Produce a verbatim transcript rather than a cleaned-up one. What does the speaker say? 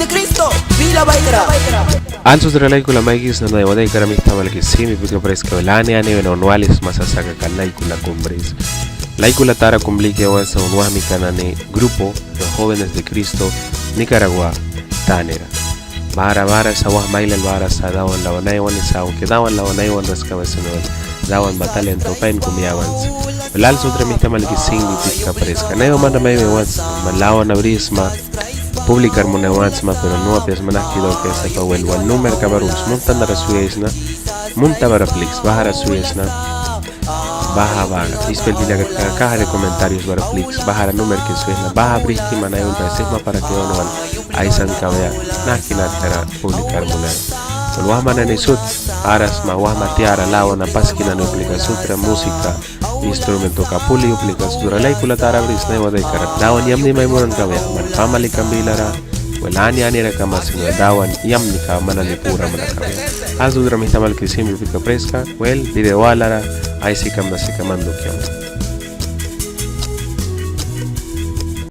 Cristo, bila baikra. Al sutra laikula maikisna naiwa daikara mihta malki simi pika preska wel ani ani wina wan walisma sa saka kan laikula kum bris. Laikula tara kum bliki wan sa un wahmika nani grupo de jóvenes de Cristo Nicaragua tanira. Bara bara sa wahma ailal bara sa Dawan lawan aiwani sa, aunque Dawan lawan aiwanras kabia sin wel Dawan ba talento pain kum yaban sa. Wel al sutra mihta malki simi pika preska naiwa manra maiwi wan sa man lawana brisma publicar munaia want sma, pero nu apia sma nahki daukaia sapa wel wan numerka bara ups munhta nara swiaisna, munhta bara pliks bahara swiaisna. Baha ba ispel bila kat kaha de comentarios bara pliks bahara numerki swiaisna, baha brihki man ai ulbaia sip mapara kaia wan wan aisan kabia nahki natkara publicar munaia. Wel wahma nani sut aras sma wahma tiara lawana paski nani uplika sutra música instrumentoka puli uplika sutra laikula tara brisna naiwa daikara Dawan yamni mai munan kabia man pamalikam bilara. Wel ani anira kama sin wel Dawan yamnika man nani pura munan kabia. Al sutra mihta malki simi pika preska wel video walara aisikam nasikam man dukiam.